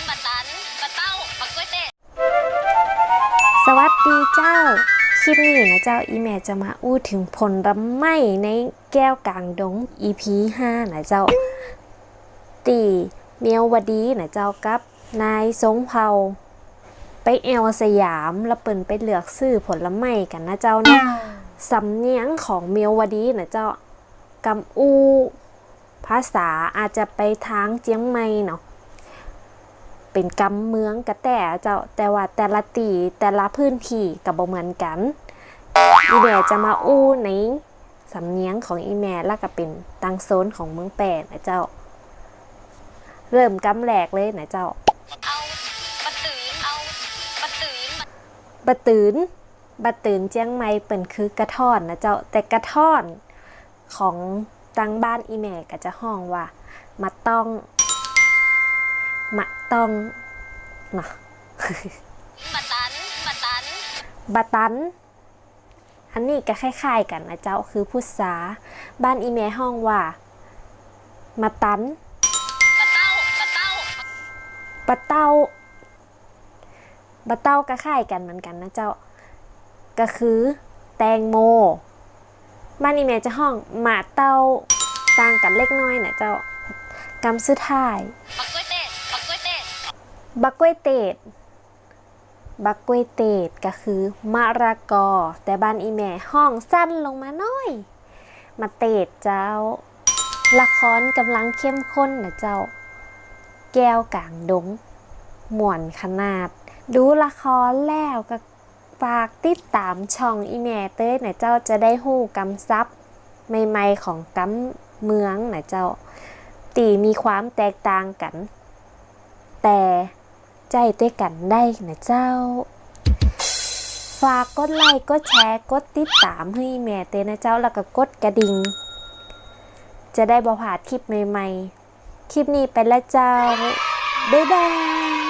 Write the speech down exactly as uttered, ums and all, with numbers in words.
ปะตัน ปะเต้า ปะก๊วยเตด สวัสดีเจ้า คลิปนี้นะเจ้า อี่แม่จะมาอู้เถิงผลไม้ในแก้วก๋างดง อีพีห้า นะเจ้า ตี้เมียววดีนะเจ้า กับนายทรงเผ่า ไปแอ่วสยาม แล้วเปิ้นไปเลือกซื้อผลไม้กั๋นนะเจ้าเนาะ สำเนียงของเมียววดีนะเจ้า กำอู้ ภาษาอาจจะไปตางเจียงใหม่เนาะ เป๋นกำเมืองกระแต๊เจ้า แต่ว่าแต่ละตี้ แต่ละพื้นตี้ก็บ่เหมือนกั๋น อี่แม่จะมาอู้ในสำเนียงของอี่แม่ แล้วก็เป๋นตางโซนของเมืองแป้นะเจ้า เริ่มกำแรกเลยนะเจ้า เอา ปะตื๋น เอา ปะตื๋น ปะตื๋น ปะตื๋นเจียงใหม่เปิ้นคือกระท้อนนะเจ้า แต่กระท้อน ของตางบ้านอี่แม่ก็จะฮ้องว่า มะต้อง มะต้อง เนาะ บะตัน บะตัน บะตัน อันนี้ก็คล้ายๆ กั๋นนะเจ้า คือพุทรา บ้านอี่แม่ฮ้องว่า มะตัน บะเต้า บะเต้า บะเต้า บะเต้าก็คล้ายกั๋นเหมือนกั๋นนะเจ้า ก็คือแตงโม บ้านอี่แม่จะฮ้องหมาเต้า ต่างกั๋นเล็กน้อยนะเจ้า กำสุดท้าย บักก๊วยเตด บักก๊วยเตด บักก๊วยเตด บักก๊วยเตดก็คือมะละกอ แต่บ้านอี่แม่ฮ้องสั้นลงมาหน้อย มะเตดเจ้า ละครก่ำลังเข้มข้นนะเจ้า แก้วก๋างดง ม่วนขนาด ดูละครแล้วก็ฝากติดต๋ามช่องอี่แม่เต๊ยนะเจ้า จะได้ฮู้กำศัพท์ใหม่ๆ ของกำเมืองนะเจ้า ตี้มีความแตกต่างกั๋น แต่ ใจ๊ตวยกั๋นได้นะเจ้า ฝากกดไลก์ กดแชร์ กดติดตามหื้ออี่แม่เต๊ยนะเจ้า แล้วก็กดกระดิ่ง จะได้บ่พลาดคลิปใหม่ๆ คลิปนี้ไปละเจ้า บ๊ายบาย